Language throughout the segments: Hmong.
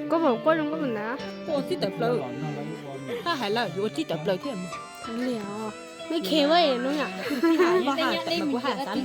Koj mam quaj zoo nkauj ntawd. Ua tib tawm plaws. Koj hais lawm yuav ua tib tawm plaws thiab. Li os, me khe ua hnub yom. Kuv hais xav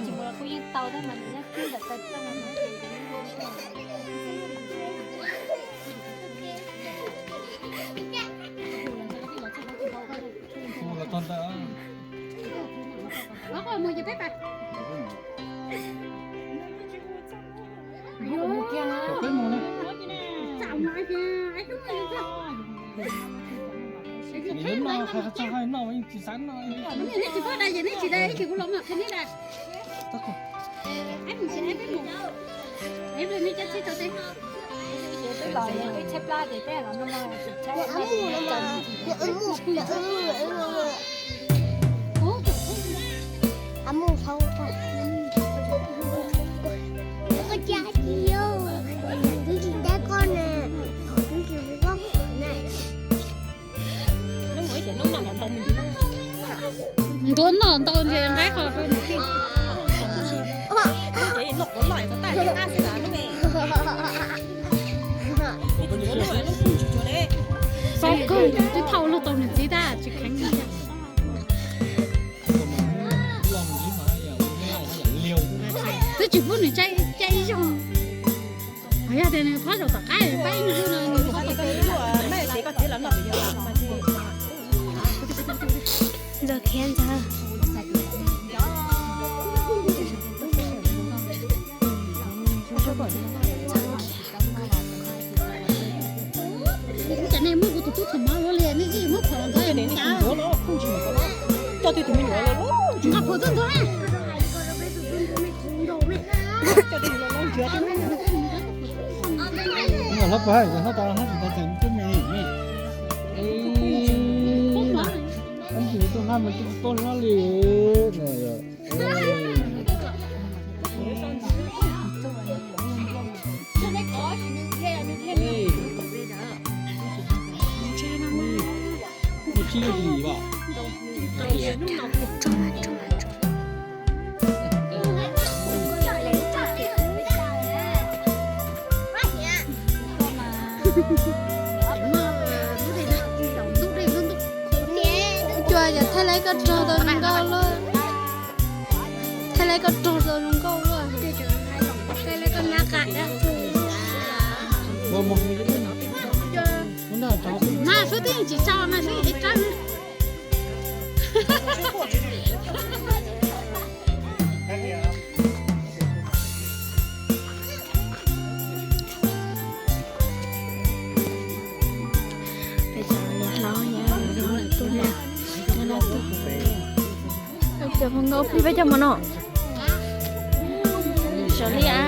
Koj cas tsis yog, twb tsis tab koj ne, twb tsis hu koj ne. Ntuav noj ntau ntshe nqaib qhov rau nws. Xob kawg, twb thauj luag tau nws txiv tag tsis kheev. Twb tsis pub nws caij ib zaug. Yog tias nws phob zaum tom qab pab ib ntug no nws phob tau. Ntxawg khiav ntxawg. Cov nej muab kuv tus tub thom mov ua li nej yeej muab khuam los ntxov cas. Nqa khuam tuaj ntxuav. Hlob pawg, hlob pawg, hlob tsis tau txais tub me. Ib ntsis tuaj hlob mas tuaj hlob li. Cua yog thaij laib koj rog tau zoo nkauj luaj. Thaij laib koj rog tau zoo nkauj luaj. Thaij laib koj nab qa dab tsi. Mas sub tib tsis tso mas sub yim deb tsawb. Peb cov niam hlob yog tuaj na, cov hluas nkauj plig peb cov hmo no. Sawv li a.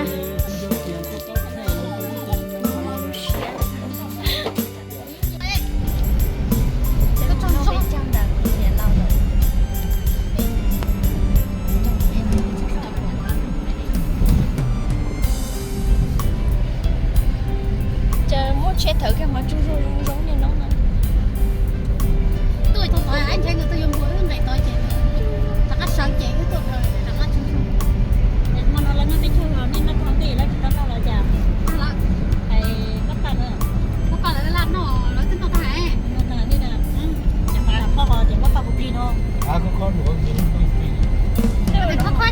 Cas muab tsheb thawv kiag mas tsaug zog zoo zoo li no na. Tuaj thaum tod ab ntshe nkawd tuaj yuav npua wb nqes tod ces rov qab sawv ces wb tuaj thaum rov qab tsaug zog. Hmo no lawv noj peb caug los nej noj tag ntej lawv tsis tau noj los cas? Hais pab paj lawv, pab paj lawv laj noj lawv twb noj tag. Noj tag li na. Ces mas lam khob ho ces pab paj puas plig no. Khob khob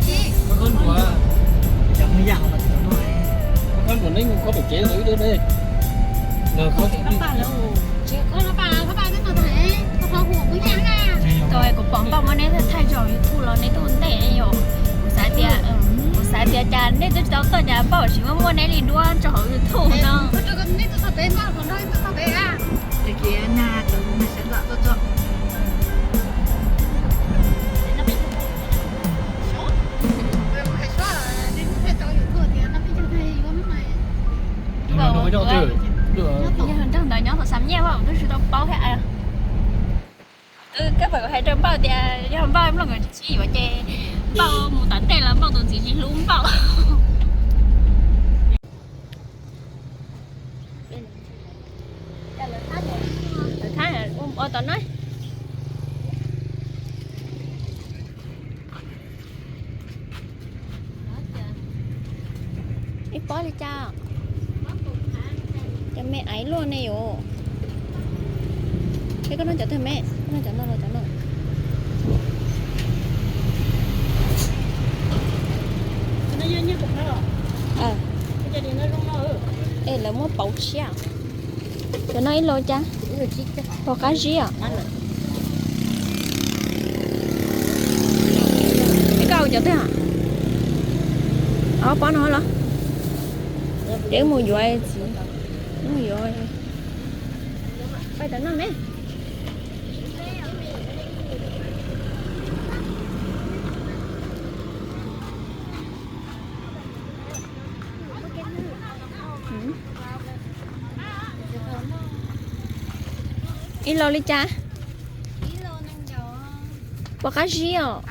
tsis. Khob khob nruam, khob khob nruam neb khob pem kev ntawd ib lub ne. Tsis khob paj lawm. Tsis khob paj, khob paj twb noj tag. Tau kuv pom npauj muab neb thaij tso YouTube los neb tuaj ntej yom. Kuv xav tias, kuv xav tias cas nej twb tsis tau tuaj cas npauj tsis muab muab neb li duab tso hauv YouTube no. Yog nraug ntawd nyob thaum xam nyiaj mas kuv twb tsis tau paub thiab. Kab pam kuv hais rau npauj tias yog npauj nplooj nkawd tsis yuav ces npauj mus tom ntej los npauj tus txiv tsis hlub npauj. Lawv thab ua tom no. Ib pob li cas? Ces Me aiv luaj ne yom. Es koj noj cov twg me? Koj noj cov no los cov no? Es lawv muab pauv tshiab. Cov no ib los cas? Pom qab zib os. Es koj ua cov twg? Ob pob no los? Ces wb mus yuav txiv. Wb mus yuav. Pais tom no me. Ib los li cas? Pom qab zib os.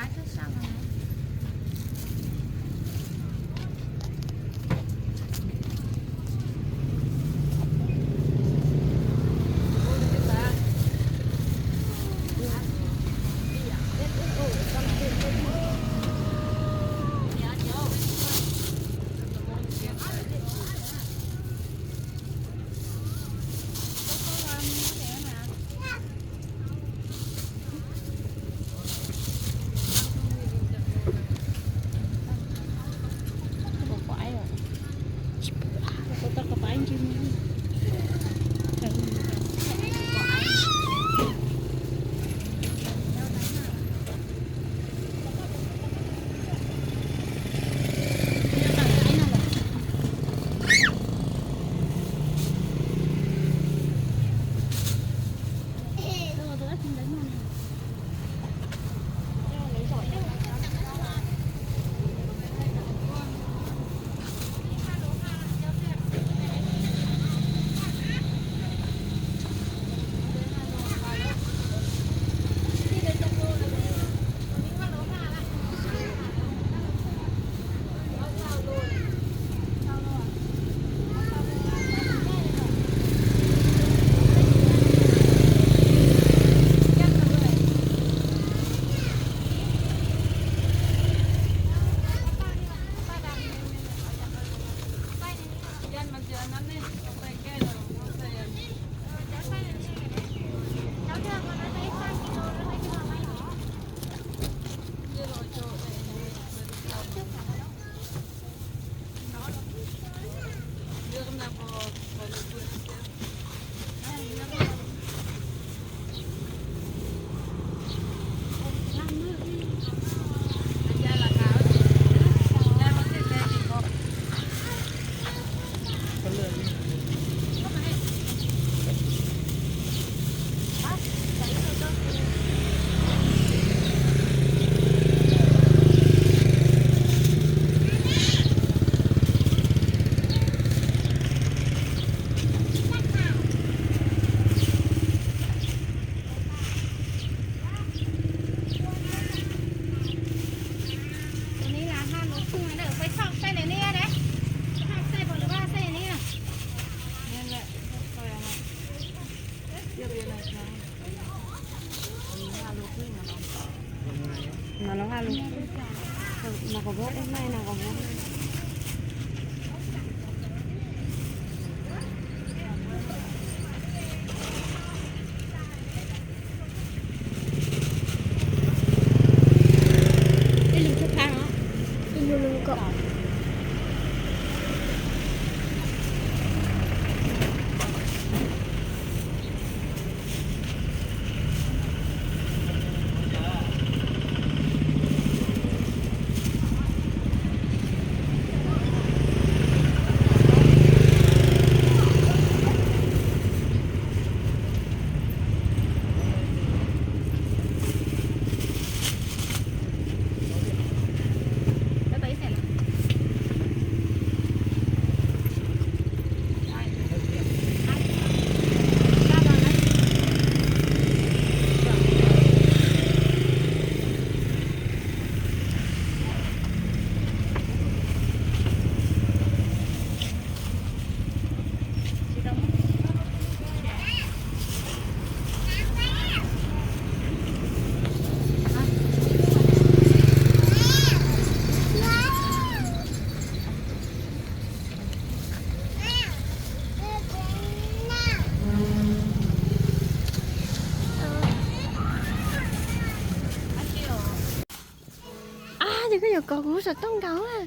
Kov kuv xov tooj nkaus.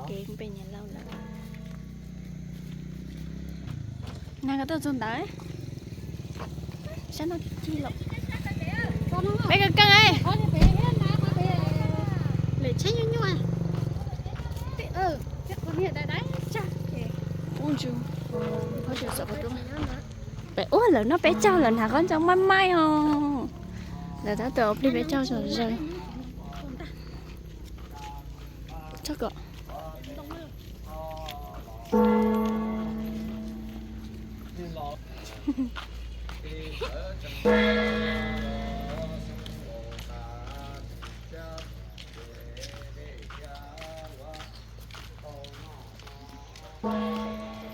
Kev pem niam laus lawm. Nag ko tuaj txog ntawd. Sab no cig lawm. Peb kawg kawg. Lawm tsheb nyuaj nyuaj. Peb ua lawm no peb caug lawm, nag qab ntoo maib maib os. Lawv tab tom plig peb caug zom zaws. Txhob kom.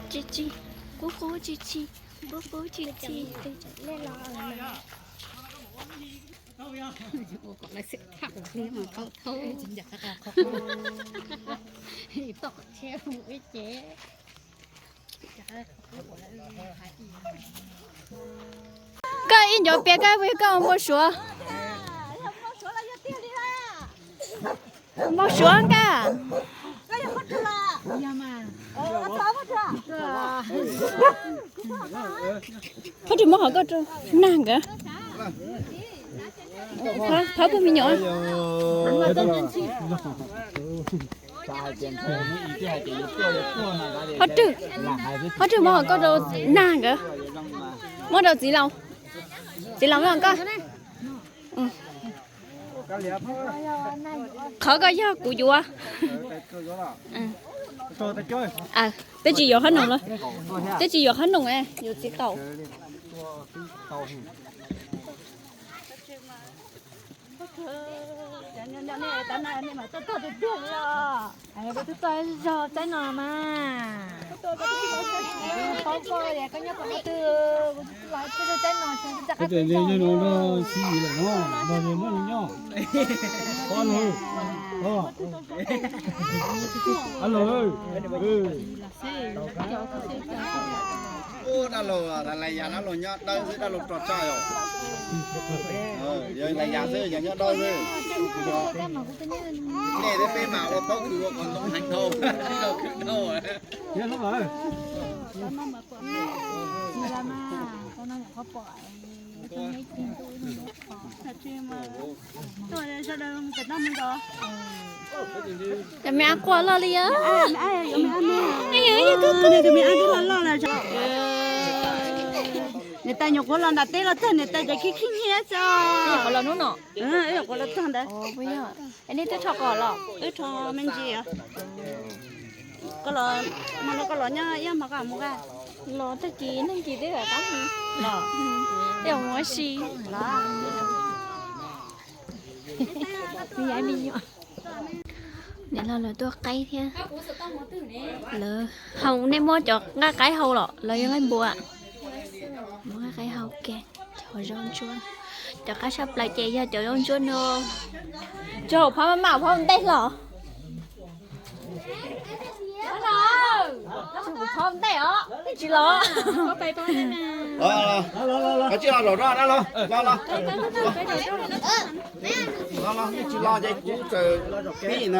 Tsis tsis, qub qub tsis tsis, qub qub tsis tsis. Koj ib ncuav pias koj puas yog koj npau suav? Npau suav nkaj. Phab rwg muab hauv koj rau nag nkawd. Phab puag me nyuam. Phab rwg, phab rwg muab hauv koj rau nag nkawd. Muab rau txiv laus. Txiv laus muab hauv koj. Qhov koj yog kuv yuav. Peb tsis yuav qhab noom lawm. Peb tsis yuav qhab noom, yuav txiv qaum. Dab laug, lais yas dab laug nyob dawb xwb, dab laug rog tsaj yom. Yog lais yas xwb, yog nyob dawb xwb. Nej thiab peb mas ua pob kws ua qos ntoo heev dhau, ib zaug khwv dhau. Cov me ab quaj loj li os. Niam tais nyuam qhuav los nram teb los txog, niam tais cov khib khib nyiab tso. Qhuav los hnub no. Ib nyuam qhuav los txog ntawd. Nej twb rho qos los? Wb rho me ntsis. Koj los, hmo no koj los nyob ib hmo koj mus vaj. Los tag kis neeg kis twb qab los, tej mus si. Niam laus lawv tuaj qaib thiab. Lawv hau, nej muab cov nqaij qaib hau los lawv yog nqaij npua? Muab nqaij qaib hau ke, cov zaub ntsuab. Cov qab tshaj plaws ces yog cov zaub ntsuab no. Tsis haum phab maj maj, phab ntej hlo. Tsis haum phab ntej os, nej tsis los. Tsis los, los, los, los, nej tsis los ces kuv txawm pib na.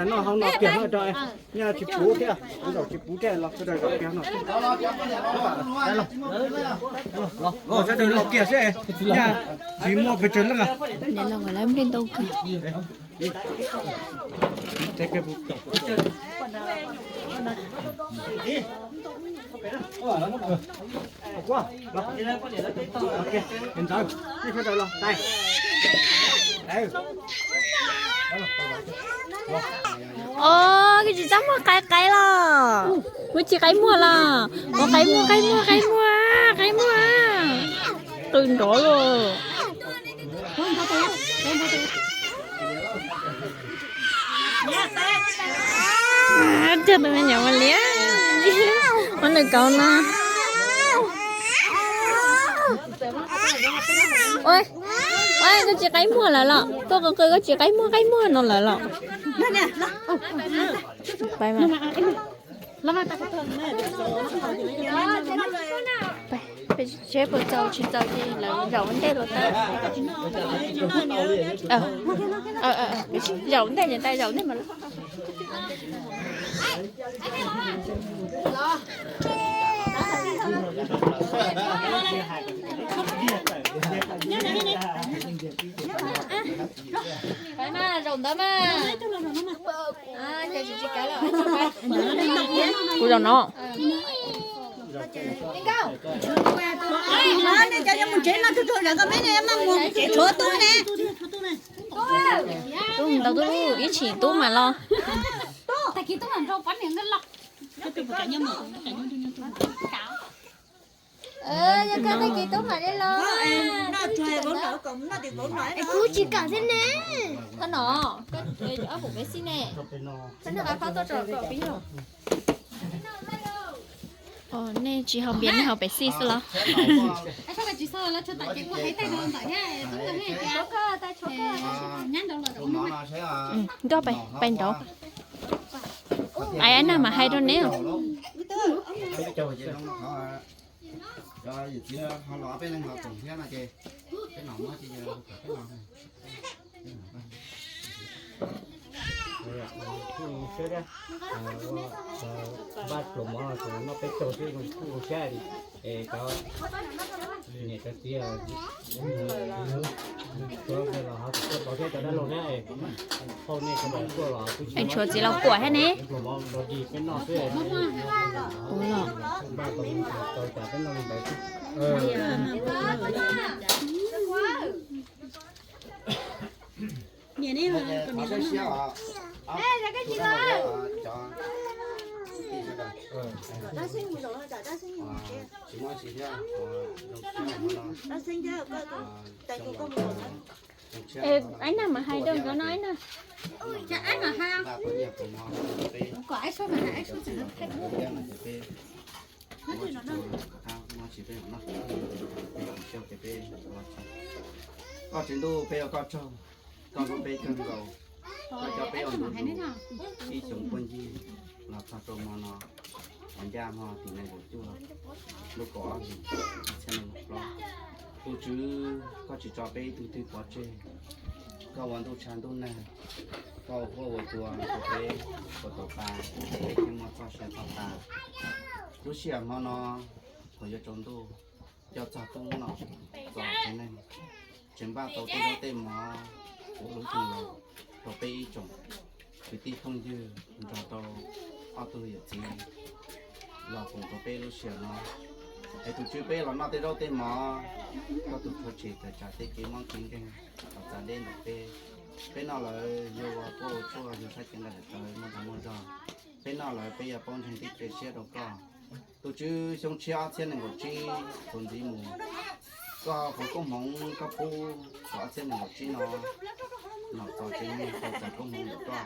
Noj hau no kiag, noj tsis puv thiab, zaum tsis puv thiab los sawv daws zaum kiag no. Sawv daws los kiag seb, tsis muaj pes tsawg leej. Niam laus lawv nplej ntau kawg. Os, koj tsis txaj muag qaib qaib los? Koj tsis qaib muag los? Ua qaib muag, qaib muag, qaib muag, qaib muag. Qw nrov los. Cog tus me nyuam ua liab, ua nws kauv no. Ua, ua koj tsis qaib muag lawm los? Koj qw qw koj tsis qaib muag qaib muag no lawm los? Pais mas. Peb seb puas txaus tsis txaus ces lawv zaum ua ntej los tau. Zaum ua ntej ces ntag, zaum ua ntej mas. Zaum ntawd mas. Kuv zaum no. Tub ntau tub, ib tshim tub mas los. Yog koj tag kis tub mam li los. Es kuv tsis kam thiab ne. Thab no, ob peb xib ne. Thab no qab tuaj tso kom pib los. Nej tsis haus npias, nej haus Pepsi xwb los? Nkauj pais nraud. Ai, ai Nag mas hais rau neb. Npaj tsuas mov no peb caug xwb, kuj zoo siab li. Es cov niam cov txiv, cov los ho tau thiab cov dab laug na, phauj nej sawv daws tuaj los, tshuav txiv Lauj Kuam thiab ne. Peb npaj tau cas peb noj li ntawd xwb. Ai Nag mas hais rau nkawd no Ai Nag. Koj Tswv Ntuj, peb ua koj tsaug, koj hlub peb kawg nkaus, koj coj peb ua ntu ib xyoos puag ncig los txog rau hmo no, uas ncaj hmo tim nees nkaum cuaj lub kaum ob hlis txhiab nees nkaum plaub. Tus Tswv, koj tsis tso peb ib tug twg pov tseg, koj ua ntuj tshav ntuj nag, koj ua huab ua cua rau peb, ua tau tas peb thiaj muaj txoj sia txoj tas. Lub sij hawm hmo no thaum yuav tsaus ntuj, coj txog tub nom txog tsev neeg, tseem npaj tau tej zaub tej mov ua lub xyoo laus rau peb ib tsoom kwv tij phooj ywg nrog rau ob tug yawm txiv los foom rau peb lub sij hawm no. Es tus Tswv, peb los noj tej zaub tej mov, koj tus rhuav tshem tawm tsam tej kev mob kev nkeeg los txav deb ntawm peb. Peb noj lawm yuav ua quaj ua tshuaj, yuav saib cev nqaij daim tawv muaj dag muaj zog. Peb noj lawm peb yuav paub ntseeg thiab cia siab rau koj. Tus Tswv, xyoo tshiab ob txhiab nees nkaum tsib txuas ntxiv mus, koj foom koob hmoov koj pub txog ob txhiab nees nkaum tsib no, nom txog tsev neeg tau txais koob hmoov ntawm koj,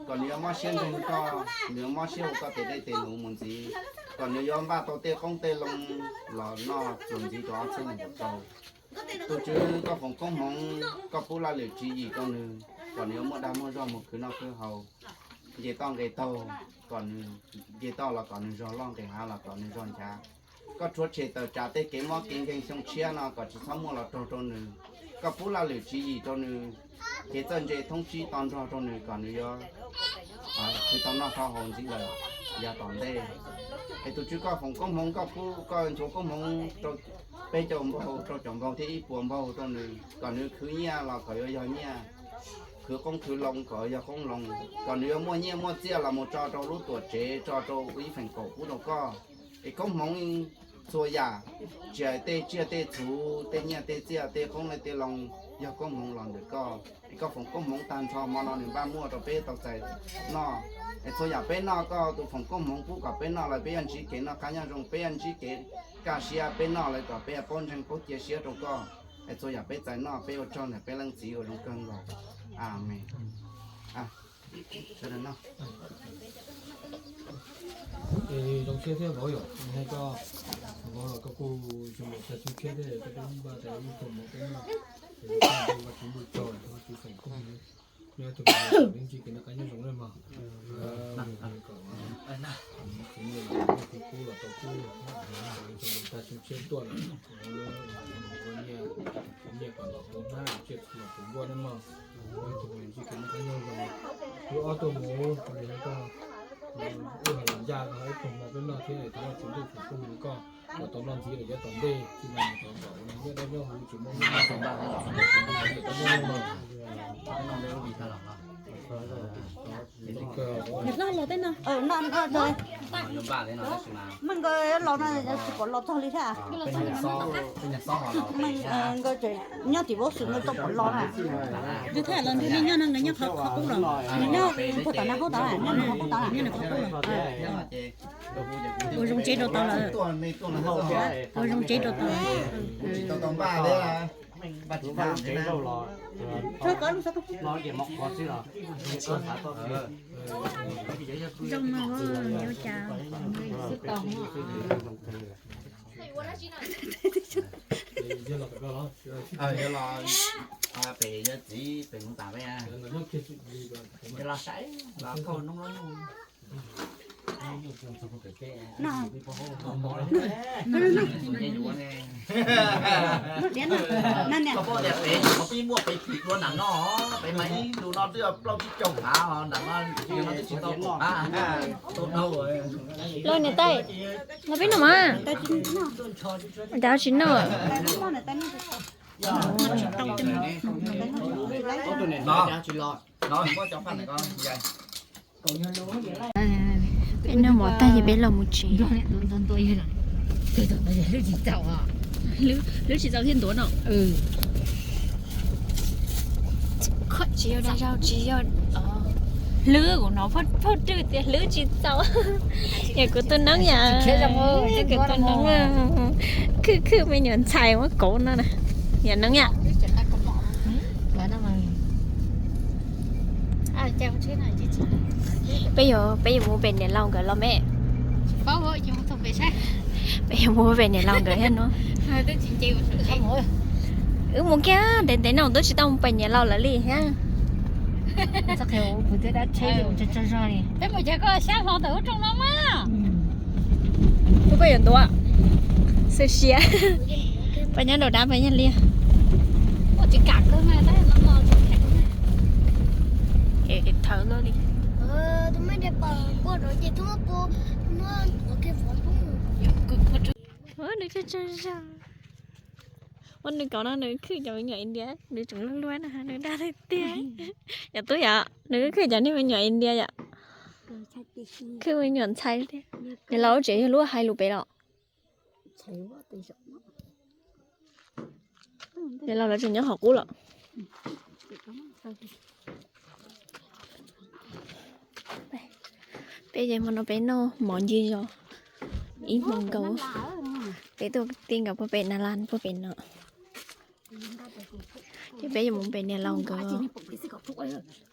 kom nws yuav mob siab ntseeg koj, nws yuav mob siab ua koj tes dej tes num mus ntxiv, kom nws yuav npaj tau tej qoob tej loo los noj txuas ntxiv rau ob txhiab nees nkaum rau. Tus Tswv, koj foom koob hmoov koj pub laj lwm tswv yim rau nws, kom nws yuav muaj dag muaj zog mus khwv noj khwv haus, nce toj nqes taug, kom nws nce toj los kom nws zog loj, nqes hav los kom nws zog nchav. Koj rhuav tshem tawm tsam tej kev mob kev nkeeg xyoo tshiab no kom tsis txhob muaj los raug rau nws. Koj pub laj lwm tswv yim rau nws, kev txawj ntse thoob tsib to nrog rau nws kom nws yuav khwv tau noj tau haus ntxiv lawm yav tom ntej. Es tus Tswv, koj foom koob hmoov koj pub, koj ntxuav koob hmoov rau peb caug npaug, rau caum npaug thiab ib puas npaug rau nws, kom nws khwv nyiaj los kom yuav yog nyiaj, khwv qoob khwv loo kom yog qoob loo, kom nws yuav muaj nyiaj muaj txiaj los mus tso rau lub tuam tsev, tso rau ib feem kaum pub rau koj. Es koob hmoov txhua yam, tsis hais tej tsiaj tej txhu, tej nyiaj tej txiaj, tej qoob tej loo, yog koob hmoov los ntawm koj. Es koj foom koob hmoov tag nrho hmo no nws npaj muaj rau peb tau txais noj. Es txhua yam peb noj, koj tus foom koob hmoov pub kom peb noj lawm peb yuav ntsib kev noj qab nyob zoo, peb yuav ntsib kev kaj siab, peb noj lawm kom peb yuav paub ntseeg paub cia siab rau koj. Es txhua yam peb txais noj peb ua tsaug ntawm peb Leej Txiv uas zoo kawg nkaus. Amees. Sawv daws noj. Zoo siab thiab vauv yom, hais koj vauv los koj kuj zoo siab thiab, koj twb npaj tau ib puas mov peb noj, es Vajtswv ntuj tsaug, Vajtswv foom koob hmoov, nyob tus me nyuam leej txiv kev noj qab nyob zoo na mog. Tus kub los tau kub, tag xyoo tshiab tuaj lawm, ua nyiaj, nyiaj kom los tus hnab tsiaj txhu los tus nkuaj na mog. Ib tug me ntsis kws muaj qab nyob zoo, wb ob tug mus, ua li koj, wb ho los ncaj koj ib tug hmo peb noj thiab, thov Vajtswv ntuj foom koob hmoov koj kom tau noj ntxiv rau yav tom ntej, tsis mas mus tom tom ua nyiaj dab nyob huv tsis muaj noj. Meej nkawd los no tsis pom los txog li thiab. Meej nkawd nyob tim Vab Xwm no tsis pom los na. Nws thiaj los nws li nyob no, nws nyob qhov qub los, nws nyob puag tom nag hauv tod, nyob nws qhov qub los. Ua zoo tsev rau tod lawm. Ua zoo tsev rau tod. Zoo no yuav cas. Yog los pem yog txiv pem mus tas peb, yog los saib los thauj noob los nyuj. Koj paub tias pem nyuam qhuav pib muaj pem phim dua nram no, pem mas ib ntus no twb plaub tsib caug phav nram no, twb tsis tau pom qab. Los niam tais, los peb noj mas. Cas tsis noj? Peb noj mov tag ces peb los mus tsev. Hlwb tsis txaus thiab ntuav no. Tsis yog dag zog, tsis yog hlwb, kuv hnov phauj rwg tias hlwb tsis txaus. Yog kuv tus noob yom, kuv tus noob khwj khwj me nyuam ntxhais muab kauv no na. Yog noob yom. Peb yuav, peb yuav mus pem niam laus nkawd los me. Peb yuav mus pem niam laus nkawd thiab no. Wb mus kiag ntev ntev no twb tsis tau mus pem niam laus lawv li thiab. Peb yuav ntuav xwb siab. Peb nyob nraum dab peb nyob liaj. Thawv luaj li. Nws tsawg tsawg zog. Ua nws kauv no nws khwj cov me nyuam India, nws tseem luag luag na, nws dag tiag tiag. Yog tub yom, nws khwj cov niag me nyuam India yom. Khwj me nyuam ntxhais tiag. Niam laus lub tsev yog lub hais lus pem los? Niam laus lawv tseem nyob hauv qub los? Peb ces hmo no peb noj mov ncig zos ib hmo nkaus. Peb tuaj ti nkaus puag pem na las puag pem no. Ces peb yuav mus pem niam laus nkawd.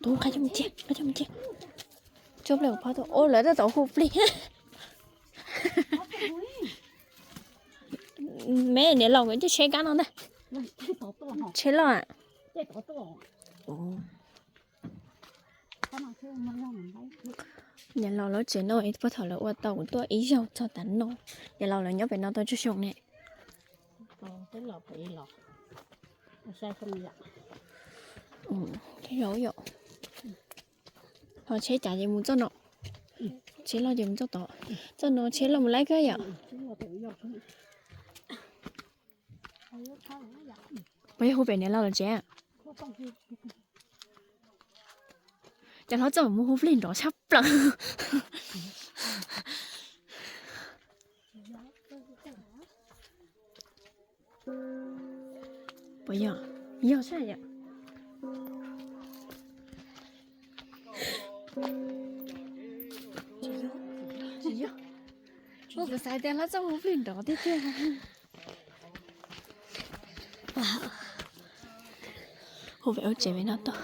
Tus qab coj mus cia, qab coj mus cia. Tsuag plig phab tuaj, lawv tab tom hu plig. Me niam laus nkawd coj tsheb kab no ntag. Tsheb loj. Niam laus lawv tsev no puag thaum lawv ua tau kuv tuaj ib zaug txog tav no. Niam laus lawv nyob pem no tau tsawg xyoo ne? Ho tsheb cav ces mus txoj no. Tsheb loj ces mus txoj tod. Txoj no tsheb loj mus laib kawg yom. Puas yog hu pem niam laus lawv tsev? Cov hlob txawj mus hu plig nrov tshaj plaws. Puas yog? Yog sab yom. Ua kuv xav tias hlob txawj hu plig nrov tiag tiag. Hu pem ub tsev pem no tuaj.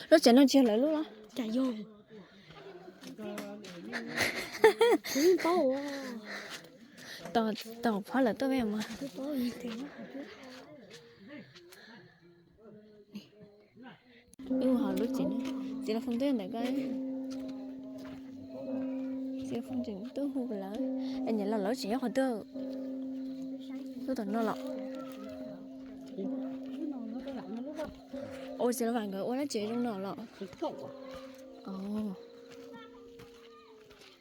Lub tsev no tsis yog lawv lub los? Cas yog? Kuv yeej paub. Tos, tos phob lawv tuaj peb mus. Wb mus hauv lub tsev, txiv Los Foom twb ntawm ko, txiv Los Foom tseem tuaj hu lawv. Es niam laus lawv tseem nyob qhov twg? Tuaj tom no los? Ua txiv Los Vam nkawd ua lub tsev zoo no los?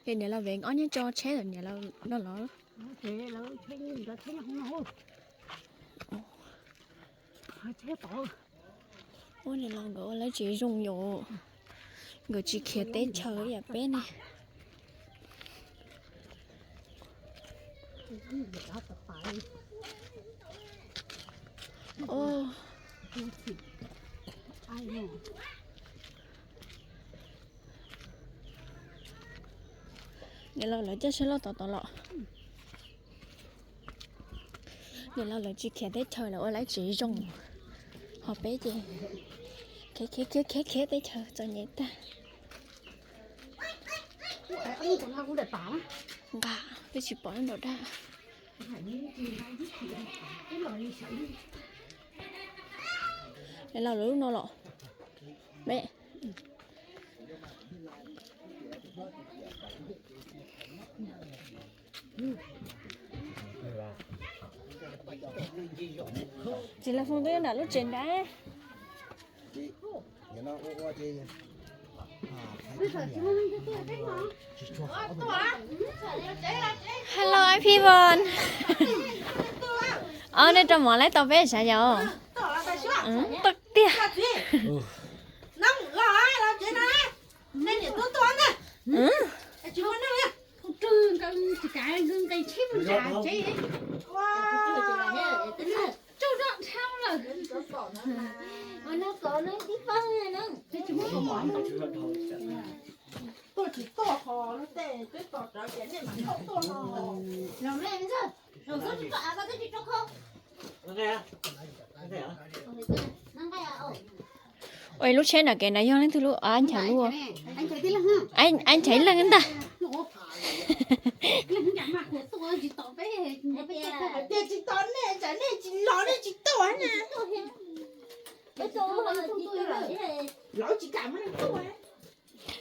Es niam laus Vev ob niag tso tsheb lawm niam laus no los? Ua niam laus nkawd ua lub tsev zoo yom, nkawd tsis khiav teb chaws yam peb ne. Niam laus lawv coj sab loj tod tod los? Niam laus lawv tsis khiav teb chaws lawv ua lub tsev zoo, ho peb ces khiav khiav khiav khiav teb chaws txom nyem tag. Nqa, twb tsis pom lub nram daj. Niam laus lawv lub no los? Me. Txiv Los Foom twb nram lub tsev nrad. Hello everyone. Ob nej rau mov laib tau peb sav yom? Tau tiag. Tuaj tsis tuaj ho lub tej twb tos rawv ces nej mam tuaj no. Ua lub tsheb nram kev na yog leej twg lub? Ab Nchaiv lub. Ab Nchaiv ib leeg ntag. Tias tsis tos nej, tsam nej tsis los nej tsis tuaj na.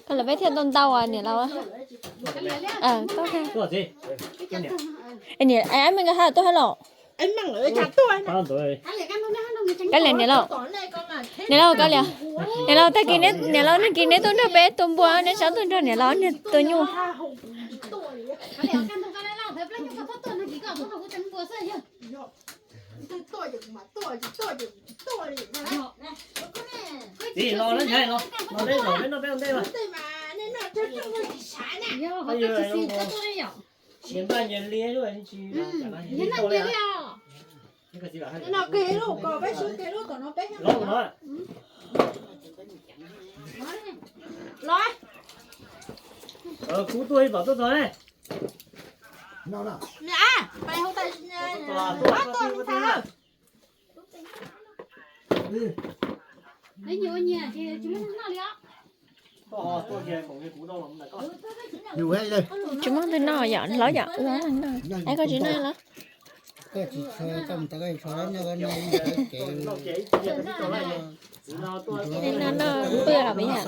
Koj lawv peb thiaj tau ntau niam laus. Ab Meej nkawd hab tuaj hab los? Kav liam niam laus, niam laus kav liam, niam laus tag kis niam laus nag kis neb tuaj nrog peb tua npua, neb tsav tuaj nrog niam laus niag tua nyuj. Txiv, los na, los, los peb zaum peb noj peb ua ntej mas. Nyias npaj nyias li, tsis tau li. Los no, los. Kuv tuaj ib pom tuaj txog ne. Tsis muaj twg noj yom, hlob yom, ua noj. Ab, koj tsis noj los? Li no noj pw los me yom.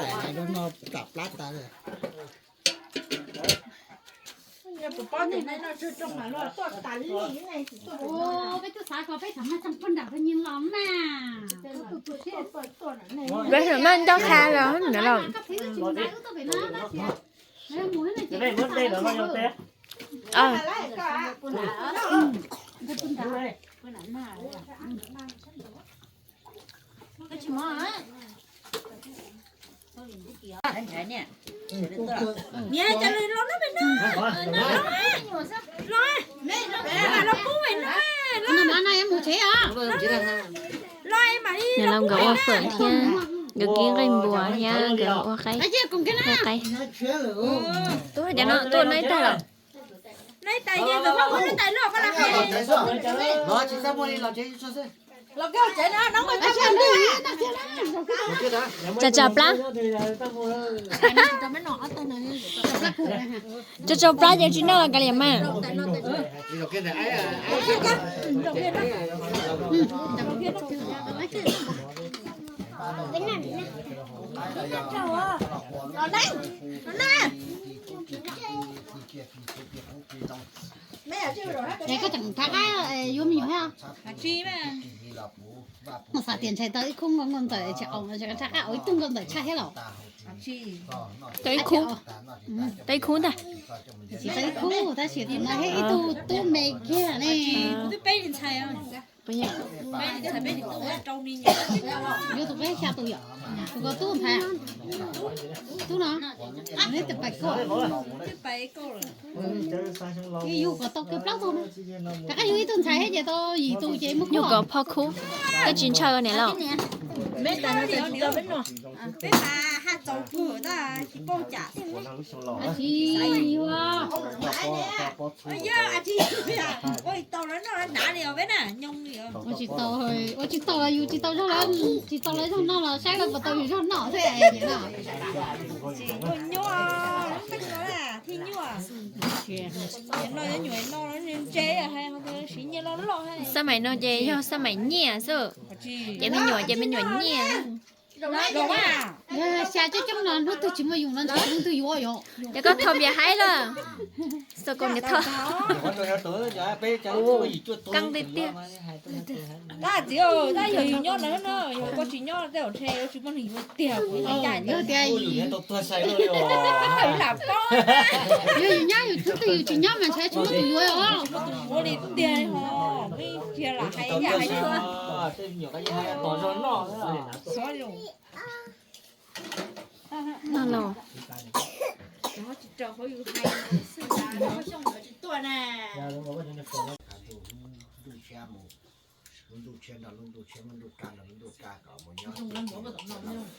Peb mam ncauj qha los na los. Niam laus nkawd ua fawm thiab, nkawd kib nqaij npua thiab nkawd ua qaib, qaib. Tuaj cov no tuaj noj ib tag los? Tsav tsav plab. Tsav tsav plab ces tsis noj los kav liam mas. Es koj tseem rov qab yuav me nyuam thiab? Mus xav tias ntshai tau ib khub nkauj ntxawm tsis qau, rov qab ua ib tug nkauj ntxawm tshaj thiab los? Tau ib khub. Tau ib khub ntag. Tsis tau ib khub tab sis tus no thiab ib tug tub me kiag ne. Yuav tus peb xya tus yom. Tus ko tub ntxhais. Tub no. Neb tus pais koj. Ib yug kom tau kiag plaub tug na. Rov qab yug ib tug ntxhais thiab ces tau yim tus ces muab nyuag kom phoj khub. Koj tsis ntshaw niam laus? Peb mas haj txaus kawg tab tsis paub cas. Tsis yuav. Ua tsis tau los noj hnav li os peb na, nyob li os. Ua tsis tau, ua tsis tau los yus tsis tau zog, tsis tau los zog noj los saib los puas tau yus zog noj xwb. Tsis nyuaj, thiaj nyuaj. Nyuam no yuav nyuam no ntse, siv nyiaj loj loj. Xab maim no ces yog xab maim nyiaj xwb. Ces me nyuam ces me nyuam nyiaj. Xya coob coob no hnub twg tsis muaj yus no ntshe hnub twg yuav yom. Ces koj thau npias haib lawm. Xav kom niam thau. Qee tiag tiag. Tab txiv, tab yog yus nyob ntawd no, yog koj tsis nyob tej zaum ntshe yuav tsis muaj neeg yuav tiag. Kuv lam paub. Yog yus nyob yus hnub twg yus tsis nyob mas ntshe tsis muaj tus yuav os. Ua li tiag ho, tsis lam hais yam hais tshua. Xov los.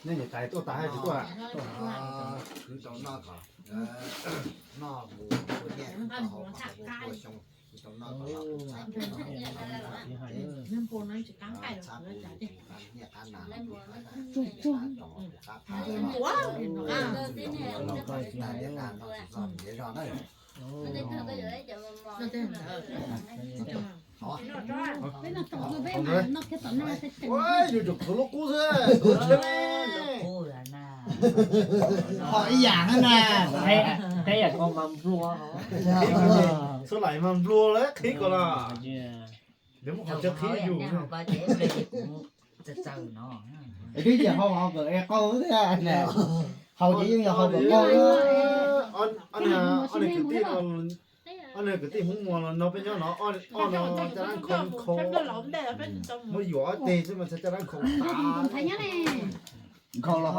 Nej niam tais tuaj tas hais tsis tuaj? Khwv tau noj kom noj mus ua nyiaj kom haus kom ua xyoo, khwv tau noj kom noj txhab noj kom noj, txhab nyiaj qab nas qab phav, qab phav, noj tsis txog ntiav zog na. Yus tseem khaws lub qub xwb, tuav tshiab ne. Ho ib yam na. Qhib ko mas nplua. Txhua lais mas nplua lawm, qhib ko los. Nws muab qhov txhia qhib yus. Es twb yam hau hauv kom qaug thiab, hau ces yeej yog hau kom qaug. Ob niag kwv tij, ob niag kwv tij Hmoob Muas los no peb nyob no, ob no caj dab nkhaus nkhaus, muab yuam ob teg xwb mas txhais caj dab nkhaus tas. Nkhaus los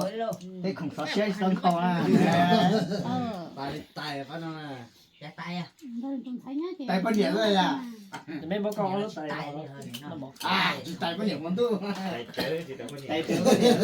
tej khoom xov siab tsis tau nkhaus na. Tais, tais poj niam xwb yom. Tsis tais poj niam hmo ntuj. Tais poj niam.